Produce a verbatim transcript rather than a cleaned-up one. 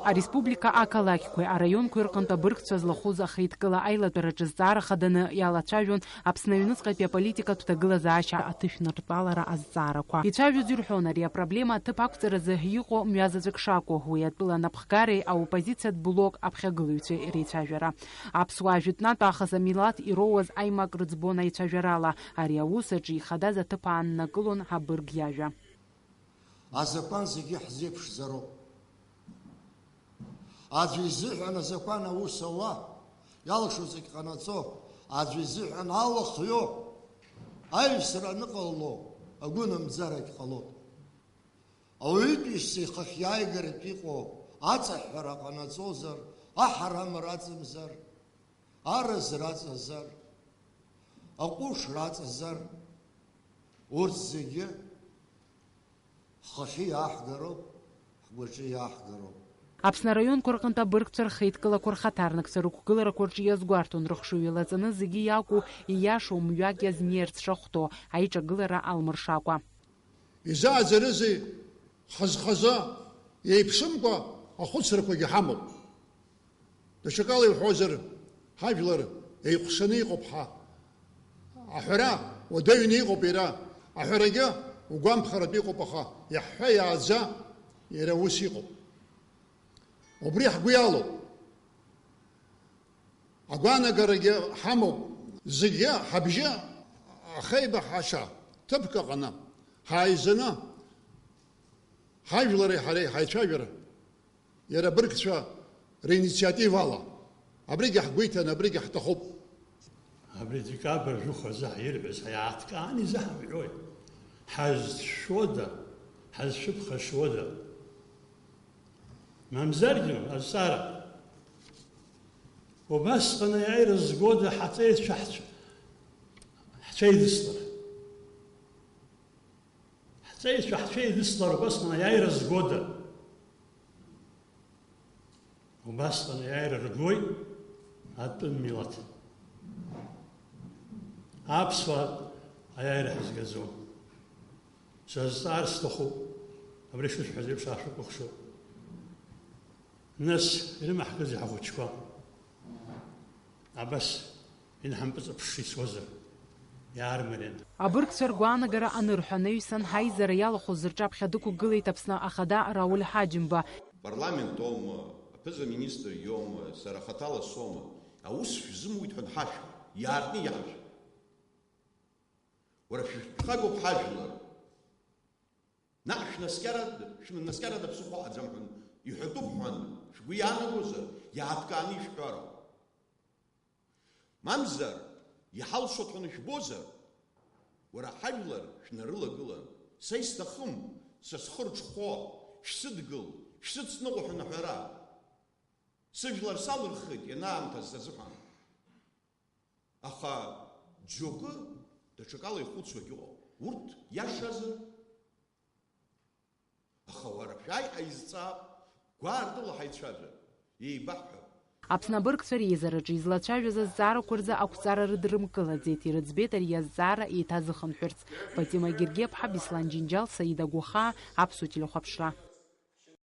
Ареспублика ақалақьқәеи араионқәеи рҟынтә абыргцәа злахәыз ахеидкыла аилатәараҿы зҵаара хаданы иалацәажәон Аԥсны аҩныҵҟатәи аполитикатә ҭагылазаашьа аҭышәнартәалара азҵаарақәа. Ицәажәоз ирҳәон ари апроблема аҭыԥ ақәҵаразы иҟоу мҩазаҵәык шакәу, уи атәыла анапхгареи аоппозициатә блок аԥхьагылаҩцәеи реицәажәара. Аԥсуаа жәытәнатә аахыс амилаҭ ироуаз аимак рыӡбон аицәажәарала, ари аус аҿы ихадаз аҭыԥ ааннакылон абырг иажәа. Азакәан зегьы ҳзеиԥшзароуп. Аӡәы изыҳәан азакәан аус ауа, иалшо зегь ҟанаҵо, аӡәы изыҳәан алахҩо, аҩсра аныҟалало, агәынамӡарагь ҟалоит. Ауаҩытәыҩса ихахь иааигаратә иҟоу аҵаҳәҳәара ҟанаҵозар, аҳарамра аҵамзар, аразра аҵазар, аҟәышра аҵазар, урҭ зегьы ҳхахьы иааҳгароуп, ҳгәаҿы иааҳгароуп. Аԥсны араионқәа рҟынтә абыргцәа рхеидкылақәа рхаҭарнакцәа рықәгыларақәа рҿы иазгәарҭон рыхшыҩ иалаҵаны зегьы иакәу, ииашоу мҩак иазнеирц шахәҭоу аиҿагылара алмыршакәа. Изааӡарызеи, хаз-хазы, еиԥшымкәа ахәыцрақәагьы ҳамоуп. Даҽакала иуҳәозар, ҳажәлар еиҟәшаны иҟоуп ҳа. Аҳәара уадаҩны иҟоуп иара. Аҳәарагьы угәамԥхаратә иҟоуп, аха иаҳҳәа иааӡа иара ус иҟоуп. Убри ҳгәы иалоуп. Агәаанагарагьы ҳамоуп. Зегьы ҳабжьы ахеибаҳҳаша ҭыԥк аҟны ҳааизаны ҳажәлари ҳареи ҳаицәажәар, иара абыргцәа ринициативала. Абригьы ҳгәы иҭан, абригьы ҳҭахуп. Абри декабр жәохә азы ҳирҳәаз ҳиааҭкаан изаҳамҳәои? Ҳазшәода, ҳазшәыԥхашьода? Мамзаргьы, азҵаара, убасҟан аиааира згода ҳаҵеицәа ҳцә-, ҳцәеидыслар? Ҳҵеицәа ҳцәеидыслар убасҟан аиааира згода? Убасҟан аиааира ргоит атәым милаҭ. Аԥсуаа аиааира ҳазгаӡом. Сазҵаар сҭахуп, абри шысҳәаз еиԥш аашәыкәыхшоуп. Нас ирымаҳкызеи ҳахәыҷқәа? Абас инҳампыҵаԥшша ицозар, иаармариан. Абыргцәа ргәаанагара анырҳәа, анаҩсан ҳаизара иалахәыз рҿаԥхьа дықәгылеит Аԥсны Ахада Рауль Ҳаџьымба. Парламент аума, аԥыза-министр иоума, сара хаҭала соума, аус шәзымуит ҳәа анҳашәа, иаартны иаҳашәа. Уара шәышәԥхагоуп ҳажәлар. Наҟ шәнаскьарада, шәнаскьарада ԥсыхәа аӡам ҳәа иҳәатәуп ҳәа шәгәы иаанагозар, иааҭкааны ишәҳәароуп. Мамзар, иҳалшоит ҳәа шәбозар, уара ҳажәлар шәнарылагылан, са исҭахым, са схы рҽхәо, шәсыдгыл, шәсыцныҟәо ҳәа аҳәара. Сыжәлар салырххеит ианаамҭаз сазыҳәан. Аха џьоукы даҽакала ихәыцуагь ыҟоуп. Урҭ иашазар? Аха уара шәааи ҳаизҵаап, гәаартыла ҳаицәажәап, еибаҳҳәап. Аԥсны абыргцәа реизараҿы излацәажәаз азҵаарақәа рзы ақәҵара рыдрымкылаӡеит, ирыӡбеит ари азҵаара еиҭазыхынҳәырц. Патима Гергиаԥҳа, Беслан Џьынџьал, Саида Гәахаа, Аԥсуа телехәаԥшра.